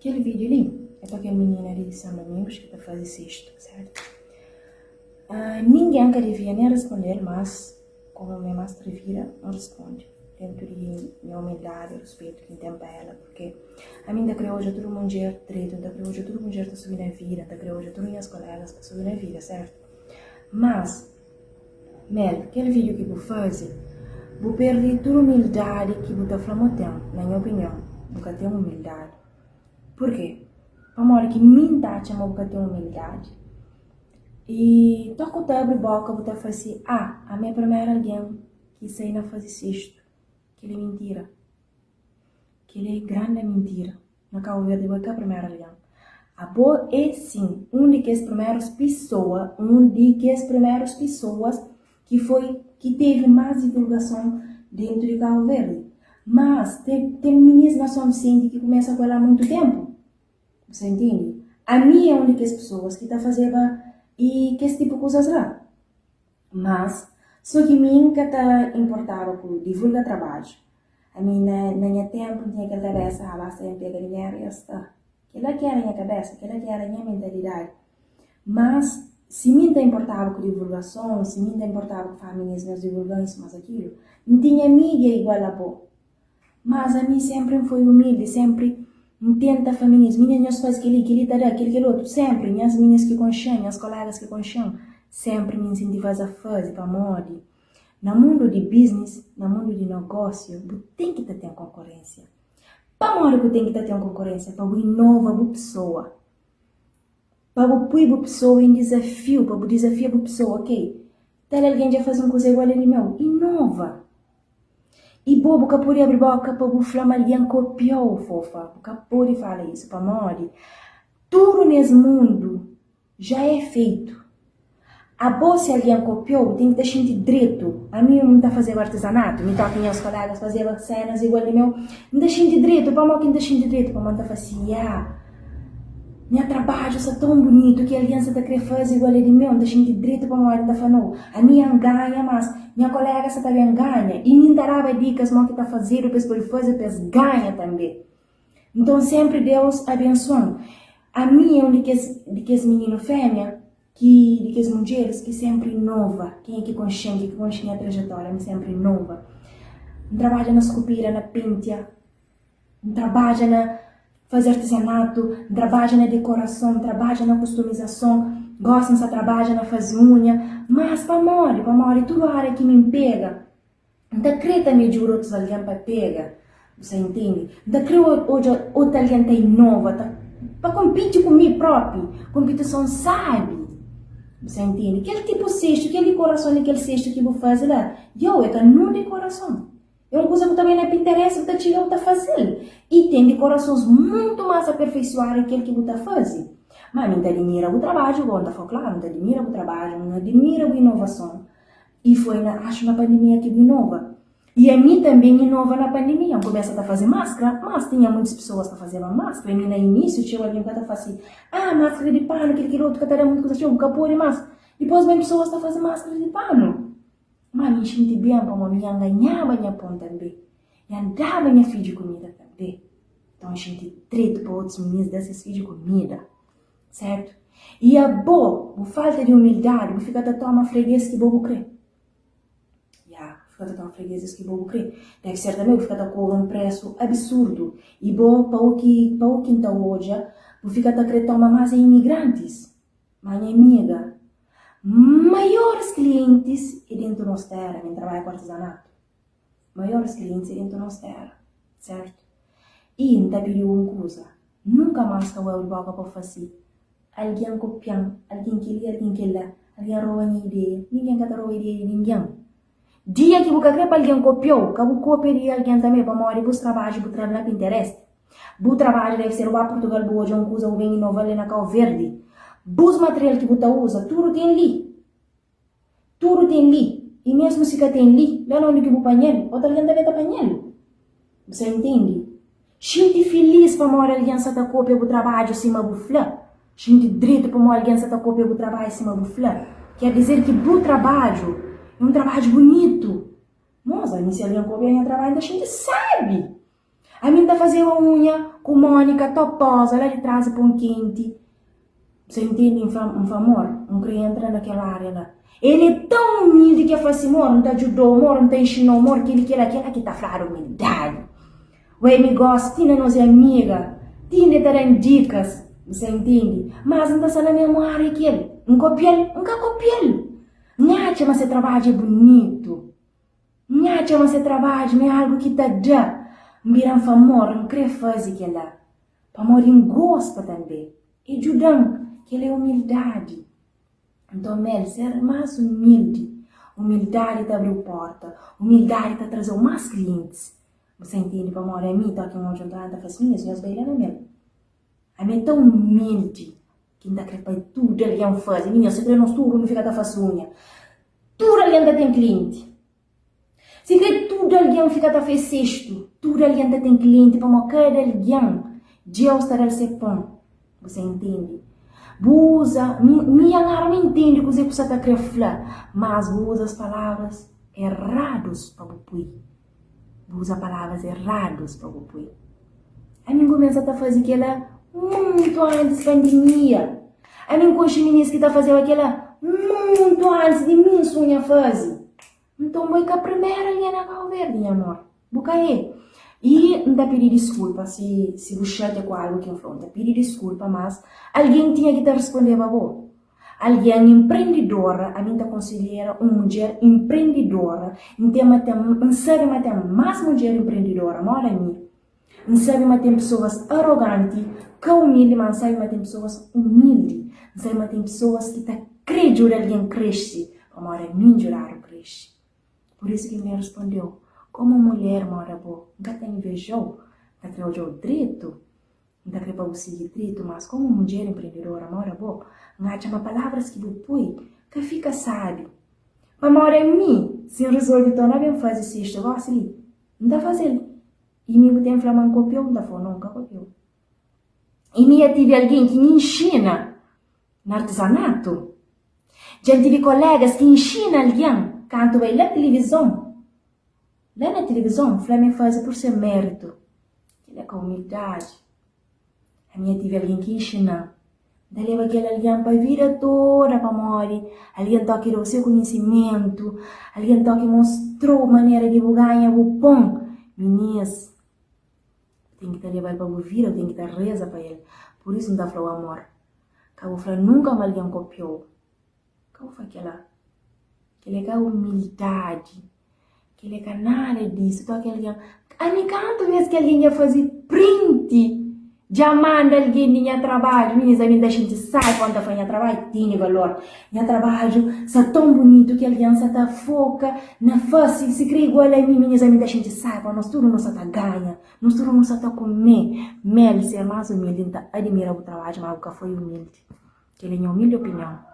Kel vídiu li é pa kel minina di San Domingos ki ta faze sestu, sertu? Ningen ka devia nen responde-l, mas komu mi é más trivida, N responde dentu di nha umildadi i ruspetu ki N ten pa ela, purke ami N ta kre odja tudu mudjer dretu, N ta kre odja tudu mudjer ta subi na vida, N ta kre odja tudu nhas kolegas ta subi na vida, sertu? Mas, Mel, kel vídiu ki bu faze, bu perde tudu umildadi ki bu ta fla ma ten. Na nha opinion, bu ka ten umildadi. Purkê? Pamodi ki mi N ta atxa ma bu ka ten umildadi. I tok ku ta abri boka bu ta fla si, Ah, ami é primeru algen ki sai na faze sestu. Kel-li é mintira. Kel-li é granda mintira. Na Kabu Verdi bo é ka primeru algen. Abo é sin un di kes primerus pisoa, un di kes primerus pisoas ki foi, ki tevi mas divulgason dentu di Kabu Verdi. Mas ten ten minis na Son Visenti ki kumesa ku el a muntu tenpu. Bu sa intende? Ami é un di kes pisoas ki ta fazeba i kes tipu kuzas la. Mas, so ki mi N ka ta inportaba ku divulga trabadju. Ami na na nha tenpu N tinha kel kabesa, ah basta N pega dinheru ya sta. Kila ki era nha kabesa, kila ki era nha mentalidadi. Mas, si mi N ta inportaba ku divulgason, si mi N ta inportaba ku fla minis nhos divulgan isu mas akilu, N tinha midia igual a bo. Mas ami senpri N foi umildi, senpri N tenta fla minis, minis nhos faze kel-li, kel-li ta da, kel-li kel otu. Senpri nhas minis ki konxe-m, nhas kolégas ki konxe-m, senpri N insentiva-s a faze pamodi na mundu di biznis, na mundu di nogósiu, bu ten ki ta ten konkurénsia. Pamodi ku ten ki ta ten konkurénsia? Pa bu inova bu pesoa, pa bu pui bu pesoa en dizafiu, pa bu dizafia bu pesoa, ok, tal algen dja faze un kuza igual a di meu, inova. I bo, bu ka pode abri boka pa bu fla ma algen kopia-u, fofa. Bu ka pode fala isu, pamodi tudu nes mundu ja é feitu. Abo, si algen kopia-u, bu ten ki ta xinti dretu. Ami, N ta fazeba artizanatu, mi toki nhas kolegas fazeba senas igual di meu. N ta xinti dretu. Pamodi ki N ta xinti dretu? Pamodi N ta fla si, Ya! Nha trabadju sta ton bunitu ki algen sa ta kre faze igual é di meu. N ta xinti dretu pamodi N ta fla, Nau, ami N ganha, mas nha kolega sa ta ben ganha. I mi N ta daba dikas mo ki ta fazedu pa es pode faze pa es ganha tanbe. Nton senpri Deus abensua-m. Ami é un di kes di kes mininu femia ki di kes mudjeris ki senpri inova. Kenha ki konxe-m, ki konxe nha trajetória, mi senpri inova. N trabadja na skupira, na pentia. N trabadja na faze artizanatu, N trabadja na dekorason, N trabadja na kustumizason, gosi N sta trabadja na faze unha. Mas pamodi? Pamodi tudu óra ki mi N pega, N ta kre tanbe djuda otus algen pa pega. Bu sta intende? N ta kre odja otu algen ta inova, ta pa konpiti ku mi propi. Konpitison sabi. Bu sta intende? Kel tipu sestu, kel dikorason di kel sestu ki bu faze la, yo, é ka nun dikorason. É un kuza bu ta bai na Pinterest, bu ta txiga bu ta faze-l. I ten dikorasons mutu más aperfeisuadu ki kel ki bu ta faze. Má mi N ta adimira bu trabadju, bo N ta fla-u klaru, N ta adimira bu trabadju, N adimira bu inovason. I foi na, axu na pandemia ki bu inova. I ami tanbe N inova na pandemia, N kumesa ta faze maskra, mas tinha muitus pesoas ta fazeba maskra, i mi na inísiu txeu algen ka ta fla si, ah, maskra di panu, kel kel otu ka ta da mutu kuza txeu, bu ka pode mas. Dipôs ben pesoas ta faze maskra di panu. Má mi N xinti ben pamodi mi anganhaba nha pon tanbê i N daba nha fidju kumida tanbê. Nton N xinti dretu pa otus minís da ses fidju kumida, sértu? I abo, bu falta di umildadi, bu fika ta toma fregês ki bo bu krê. Ya, bu fika ta toma fregês ki bo bu krê. Deve ser tanbê bu fika ta kobra un présu absurdu i bo, pa u ki, pa u ki N ta odja, bu fika ta krê toma más é imigrantis. Má nha amiga, maioris klientis é dentu nos téra, mi N trabadja ku artizanatu, maioris klientis é dentu nos téra, sertu? I N ta pidi-u un kuza, nunka más ka bu abri boka pa bu fla si, algen kopia-m, algen kel-li, algen kel-la, algen roba nha ideia. Ningen ka ta roba ideia di ningen. Dia ki bu ka kre pa algen kopia-u, ka bu kopia di algen tanbe, pamodi bus trabadju bu tra-l na Pinterest. Bu trabadju debe ser bu ba Purtugal bu odja un kuza bu ben inova-l li na Kau Verdi. Bus material ki bu ta uza, tudu ten li. Tudu ten li. I mesmu si ka ten li, la na undi ki bu panha-l, otu algen tanbe ta panha-l. Bu sa intende? Xinti filis pamodi algen sa ta kopia bu trabadju sima bu fla. Xinti dretu pamodi algen sa ta kopia bu trabadju sima bu fla. Ker dizer ki bu trabadju é un trabadju bunitu. Moza, mi si algen kopia nha trabadju, N ta xinti sabi! Ami N ta fazeba unha ku Mónika Toposa la di tras di pon kenti. Bu sa intende? N fla, N fla, Amor, N kre entra na kel ária la. El é tãu umildi ki el fla si, Amor, N ta djuda-u, amor, N ta inxina-u, amor, kel-li, kel-la, kel-la ki ta fladu umildadi. Ué, mi gosi, ti na nos é amiga, ti inda el ta da-m dikas, bu sa intende? Mas N ta sta na mésmu ária ki el. N kopia-l? N ka kopia-l. N atxa ma se trabadju é bunitu. N atxa ma se trabadju ma é algu ki ta da. N bira N fla, Amor, N krê faze kel-la. Pamodi N gosta tanbê. E djuda-m. Kel-la é umildadi. Nton, Mel, ser más umildi. Umildadi ta abri-u pórta. Umildadi ta traze-u más klientis. Bu sa intende pamodi ami toki un odju nton N ta fla si, Minhas, nhos bai la na Mel. Ami é tãu umildi ki N ta kre pa tudu algen faze. Minhas, si kre nos tudu nu fika ta fase unha. Tudu algen ta ten klienti. Si kre tudu algen fika ta fase sestu, tudu algen ta ten klienti pamodi kada algen Deus ta da-l se pon. Bu sa intende? Bu uza, mi, mi N arma intende kuzê ku sa ta kre fla, mas bu uza as palavras erradus pa bu pui. Bu uza palavras erradus pa bu pui. Ami N kumesa ta faze kela muntu antis pandimia. Ami N konxe minis ki ta fazeba kela muntu antis di mi N sunha faze. Nton bo é ka primeru algen na Kau Verdi, nha amor. Bu ka é. I N ta pidi diskulpa si si bu xatia ku algu ki N fla-u. N ta pidi diskulpa, mas algen tinha ki ta rispondeba bo. Algen inprendidora, ami N ta konsidera un mudjer inprendidora, N ten ma ten, N sabe ma ten más mudjer inprendidora moda mi, N sabe ma ten pesoas aroganti, ka umildi, ma N sabe ma ten pesoas umildi, N sabe ma ten pesoas ki ta kre djuda algen krese, pamodi ami N djudadu krese. Pur isu ki N ben responde-u, komu mulher moda bo, N ka ta inveja-u, N ta kre odja-u dretu. N ta kre pa bu sigi dritu, mas komu mudjer enprendedora moda bo, N atxa ma palavras ki bu pui ka fika sabi. Pamodi ami, si N rizolvi torna ben fazi sestu gosi li, N ta faze-l. I mi bu ten fla ma N kopiou, N ta fla-u, no, N ka kopiou. I mi ya tivi algen ki N inxina na artizanatu. Dja N tivi kolegas ki inxina algen kantu bai la tilivizon. La na tilivizon, fla ma e faze pur se méritu. Kel-la é ka umildadi. Ami N tive algen ki inxina-m. N ta leba kel algen pa vida toda pamodi algen toki da-u se konhisimentu, algen toki mostra-u manera di bu ganha bu pon. Minis, bu ten ki ta leba-l pa bu vida, bu ten ki ta reza pa el. Pur isu N ta fla-u amor, ka bu fla nunka ma algen kopia-u. Ka bu fla kel-la. Kel-la é ka umildadi. Kel-la é ka nada disu. Toki algen. Ami kantu bes ki algen dja faze print, dja manda algen di nha trabadju. Minis, ami N ta xinti sabi pamodi N ta fla nha trabadju tene valor. Nha trabadju sta ton bunitu ki algen sa ta foka na fase si kre igual a mi. Minis, ami N ta xinti sabi pamodi nos tudu nu sa ta ganha, nos tudu nu sa ta kume. Mel, ser más umildi. N ta adimira bu trabadju, má bu ka foi umildi. Kel é nha umildi opinion.